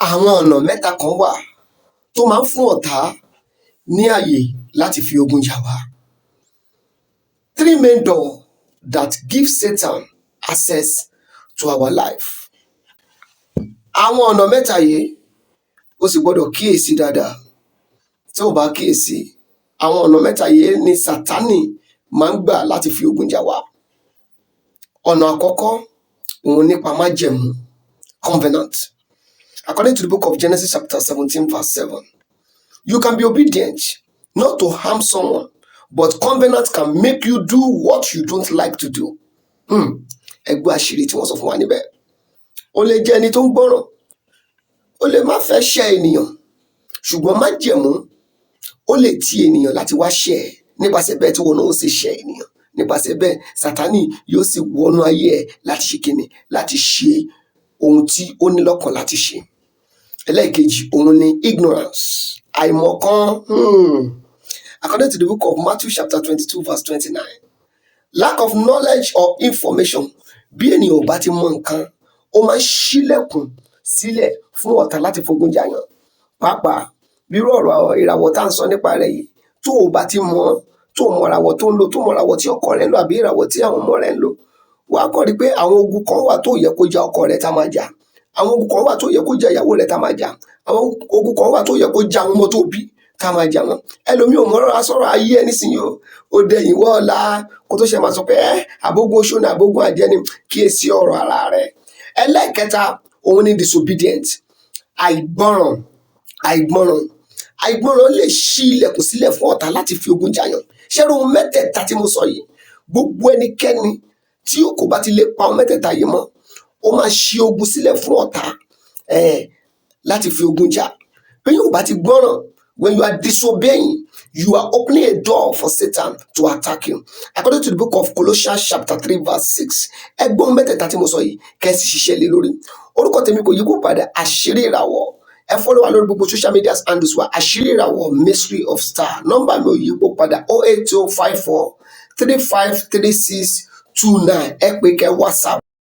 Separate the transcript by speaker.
Speaker 1: Àwọn ọ̀nà mẹ́ta kan wà tó máa ń fún ọ̀tá ní àyè láti fi ogun jà wá. Three main door that give Satan access to our life. Àwọn ọ̀nà mẹ́ta yìí, o sì gbọ́dọ̀ kíyèsí dáadáa. Tó o bá kíyèsí, àwọn ọ̀nà mẹ́ta yìí ni Sátánì máa ń gbà láti fi ogun jà wá. Ọ̀nà àkọ́kọ́ òun nípa májẹ̀mú, covenant. According to the book of Genesis chapter 17 verse 7, you can be obedient not to harm someone, but covenant can make you do what you don't like to do. Ẹ gbọ́ àṣírí tí wọ́n sọ fún wa níbẹ̀. O lè jẹ́ ẹni tó ń gbọ́ràn, o lè má fẹ́ ṣẹ̀ ènìyàn, ṣùgbọ́n májẹ̀mú ó lè ti ènìyàn láti wá ṣẹ̀ ẹ́. Nípasẹ̀ bẹ́ẹ̀, tí wọn náà ó sì ṣẹ̀ ènìyàn, nípasẹ̀ bẹ́ẹ̀, Sátánì yóò sì wọnú ayé ẹ láti ṣe kíni? Láti ṣe ohun tí ó ní lọ́kàn láti ṣe. Ẹlẹ́ẹ̀kejì òun ni ignorance, àìmọ̀kan. According to the book of Matthew chapter 22 verse 29, lack of knowledge or information. Bí ènìyàn ò bá ti mọ nǹkan, ó máa ń ṣílẹ̀kùn sílẹ̀ fún ọ̀tá láti fogun jàyàn. Pàápàá bírú ọ̀rọ̀ ìràwọ̀ tá à ń sọ nípa rẹ̀ yìí, tó o bá ti mọ̀, tó o mọ ìràwọ̀ tó ń lò, tó o mọ ìràwọ̀ tí ọkọ rẹ̀ ń lò àbí ìràwọ̀ tí àwọn ọmọ rẹ̀ ń lò, wàá kàn rí pé àwọn ogun kan wà tó yẹ kó ja ọkọ rẹ̀ tá máa jà, àwọn ogun kan wà tó yẹ kó ja ìyàwó rẹ̀ tá máa jà, àwọn ogun kan wà tó yẹ kó ja àwọn ọmọ tó bí tá máa jà wọ́n. Ẹlòmíì ò mọ̀rọ̀ sọ̀rọ̀ ayé ẹ nísìnyí o. Ó dẹ̀yìn wọ́ọ̀la kó tó ṣe máa sọ pé ẹ́ àbógun oṣó ni, àbógun àjẹ́ ni. Kíyèsí ọ̀rọ̀ ara rẹ̀. Ẹlẹ́ẹ̀kẹta òun ni disobedient, àìgbọràn. Àìgbọràn, àìgbọràn lè ṣí ilẹ̀kùn sílẹ̀ fún ọ̀tá láti fi ogun jàyàn. Ṣẹ́rí ohun mẹ́tẹ̀ẹ̀ta tí mo sọ yìí, gbogbo ẹnikẹ́ni tí kò bá ti lè pa ohun mẹ́tẹ̀ẹ̀ta yìí mọ́, ó máa ṣí ogun sílẹ̀ fún ọ̀tá láti fi ogun jà. Bí yóò bá ti gbọ́ràn, when you are disobeying, you are opening a door for Satan to attack you. According to the book of Colossians chapter 3 verse 6, ẹ gbọ́ ohun mẹ́tẹ̀ẹ̀ta tí mo sọ yìí, kẹ́ ẹ sì ṣiṣẹ́ lé lórí. Orúkọ tèmi kò yí kó padà, Àṣírí Ìràwọ̀. Ẹ follow wa lórí gbogbo social media handles wa, Àṣírí Ìràwọ̀, Mystery of Star. Nọ́mbà mi ò yí kó padà, 08054353629. Ẹ pè kẹ́ WhatsApp.